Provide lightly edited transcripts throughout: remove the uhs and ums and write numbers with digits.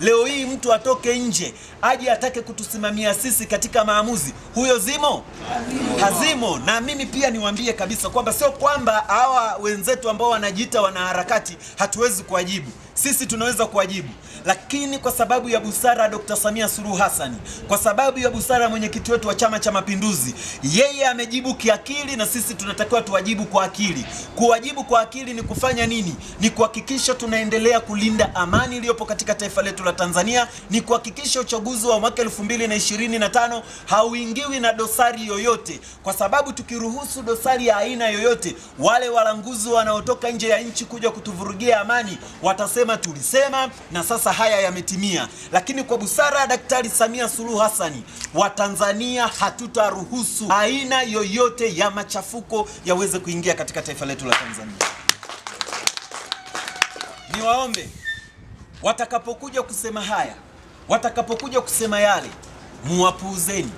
Leo hii mtu atoke nje aje atake kutusimamia sisi katika maamuzi, huyo zimo hazimo. Na mimi pia niwaambie kabisa kwamba sio kwamba hawa wenzetu ambao wanajiita wanaharakati hatuwezi kuwajibu. Sisi tunaweza kuwajibu, lakini kwa sababu ya busara ya Dr. Samia Suluhu Hassan, kwa sababu ya busara ya mwenyekiti wetu wa Chama cha Mapinduzi, yeye amejibu kiakili na sisi tunatakiwa tuwajibu kwa akili. Kuwajibu kwa akili ni kufanya nini? Ni kuhakikisha tunaendelea kulinda amani iliyopo katika taifa letu la Tanzania, ni kuhakikisha uchaguzi wa mwaka 2025 hauingiwi na dosari yoyote, kwa sababu tukiruhusu dosari ya aina yoyote, wale walanguzi wanaotoka nje ya nchi kuja kutuvurugia amani watasema tulisema na sasa haya yametimia. Lakini kwa busara ya Daktari Samia Suluhu Hassan, Watanzania hatutaruhusu aina yoyote ya machafuko yaweze kuingia katika taifa letu la Tanzania. Niwaombe, watakapokuja kusema haya, watakapokuja kusema yale, muwapuuzeni,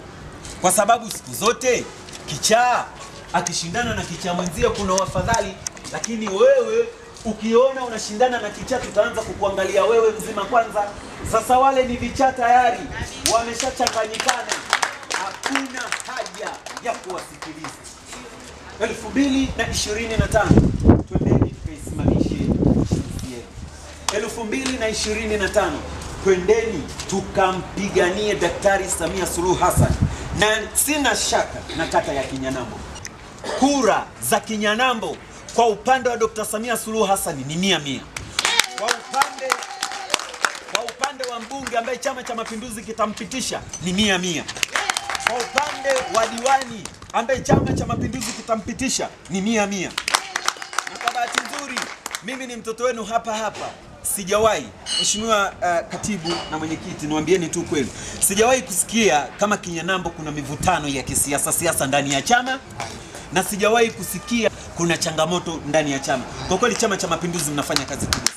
kwa sababu siku zote kichaa akishindana na kichaa mwenzie kuna wafadhali, lakini wewe ukiona unashindana na kichaa tutaanza kukuangalia wewe mzima kwanza. Sasa wale ni vichaa tayari, wameshachanganyikana, hakuna haja ya kuwasikiliza. 2025 twendeni tukaisimamishe CCM. 2025 twendeni tukampiganie Daktari Samia Suluhu Hassan, na sina shaka na kata ya Kinyanambo, kura za Kinyanambo kwa upande wa Dr. Samia Suluhu Hassan ni 100%. Kwa upande wa mbunge ambaye Chama cha Mapinduzi kitampitisha ni 100%. Kwa upande wa diwani ambaye Chama cha Mapinduzi kitampitisha ni 100%. Na kwa bahati nzuri mimi ni mtoto wenu hapa hapa. Sijawahi, Mheshimiwa katibu na mwenyekiti, niwaambieni tu kweli, sijawahi kusikia kama Kinyanambo kuna mivutano ya kisiasa siasa ndani ya chama, na sijawahi kusikia kuna changamoto ndani ya chama. Kwa kweli Chama cha Mapinduzi mnafanya kazi kubwa.